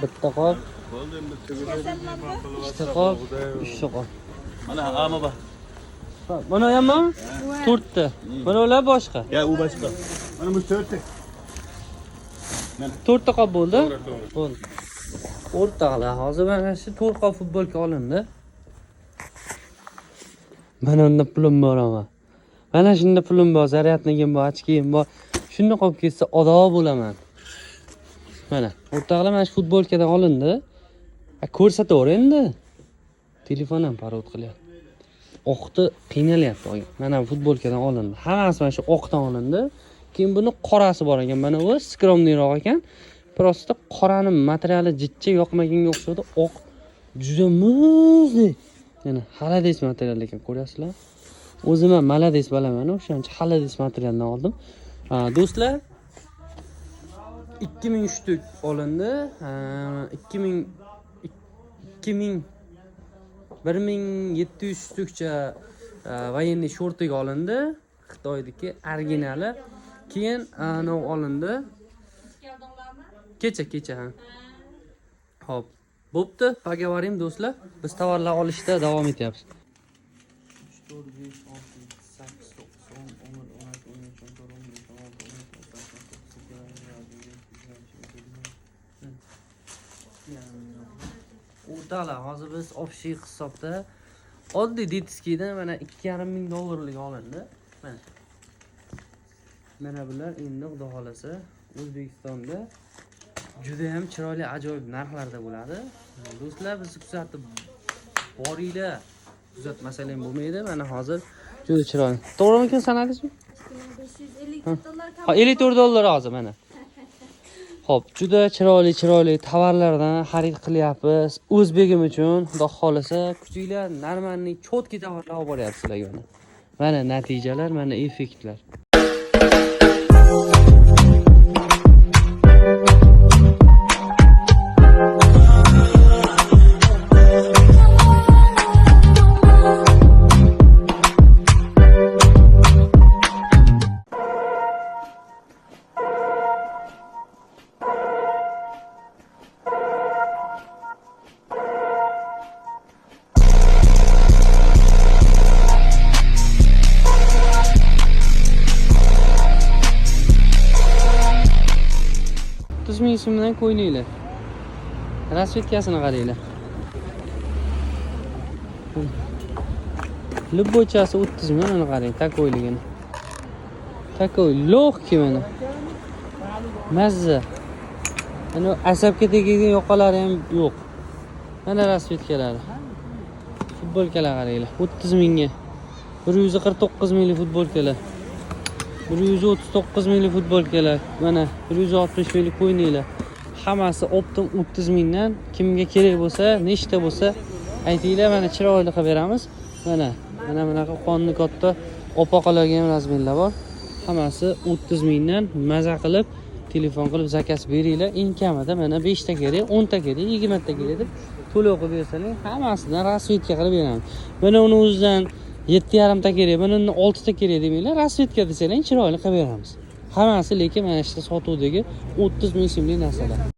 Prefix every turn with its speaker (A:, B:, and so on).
A: Bitta qop,
B: Bo'ldi endi.
A: Ikkita qop, uchta qop.
B: Mana ama bor.
A: Mana hammi? To'rtta. Mana ular boshqa.
B: Ya u boshqa. Mana bu to'rtta.
A: To'rtta qop bo'ldi.
B: To'g'ri, to'g'ri.
A: Bo'ldi. O'rtoqlar, hozir mana shu 4 qop futbolka olindi. Mana unda pulim bor ama. Mana shunda pulim bor, zaryadnigim bor, ochkiyim bor. Shuni qolib ketsa odo bo'laman. Mana, o'rtoqlar, mana shu futbolkadan olindi. Ko'rsataver endi. Telefon ham parod qilyapti. Oqni qiynalyapti oyim. Mana bu futbolkadan olindi. Hammasi mana shu oqdan olindi. Keyin buni qorasi bor ekan. Mana bu skromniyroq ekan. Prosta qorani materiali jichcha yoqmaganga o'xshadi. Oq juda muzdek. Yana xalades material ekan, ko'ryapsizlar. O'zim ham malades bolaman, o'shancha xalades materialdan oldim. Do'stlar, 2000 shtuk olindi. 2000 2000 1700 shtukcha военный shortiga olindi. Xitoyniki originali. Keyin anov olindi. Kecha ha. Xo'p, bo'pti, поговорим do'stlar. Biz tovarlar olishda davom etyapmiz. 3 4 5 6 7 8 9 10 11 12 13 14 15 16 17 18 19 20. O'rtoqlar, hozir biz общий hisobda oddiy detskiydan mana 2,5 ming dollarlik olindi. Mana. Mana bular endi xudo xolasa O'zbekistonda juda ham chiroyli, ajoyib narxlarda bo'ladi. Do'stlar, bizni kuzatib boringlar. Kuzatmasalar ham bo'lmaydi. Mana hozir juda chiroyli. To'g'rimikin sanadingizmi?
C: 554 dollar.
A: Ha, 54 dollar hozir mana. Xo'p, juda chiroyli chiroyli tovarlardan xarid qilyapmiz. O'zbegim uchun, xudo xolasa, kuchinglar normalniy cho'tki tovarlar olib boryapsiz sizlarga mana. Mana natijalar, mana effektlar. O'ttiz ming so'mdan ko'ylaklar. Rasvetkasini qaranglar. Любойchasi 30 ming, mana qarang, takoyligini. Takoy легкий mana. Mazza. Mana asabga tegadigan yoqalari ham yo'q. Mana rasvetkalari. Futbolkalar qaranglar, 30 mingga. 149 minglik futbolkalar. 139 minglik futbolkalar, mana 160 minglik ko'ylaklar. Hammasi optim 30 mingdan. Kimga kerak bo'lsa, nechta bo'lsa aytinglar, mana chiroyli qilib beramiz. Mana, mana bunaqa qonni katta opaqalarga ham razmerlar bor. Hammasi 30 mingdan maza qilib telefon qilib zakaz beringlar. Eng kamida mana 5 ta kerak, 10 ta kerak, 20 ta kerak deb to'lov qilib bersalar, hammasidan rasvetka qilib beramiz. Mana uni o'zidan 7,5 ta kerak, mana undan 6 ta kerak demanglar, rasvetka desanglar chiroyli qilib beramiz. Hammasi lekin mana shu sotuvdagi 30 ming so'mlik narsalar.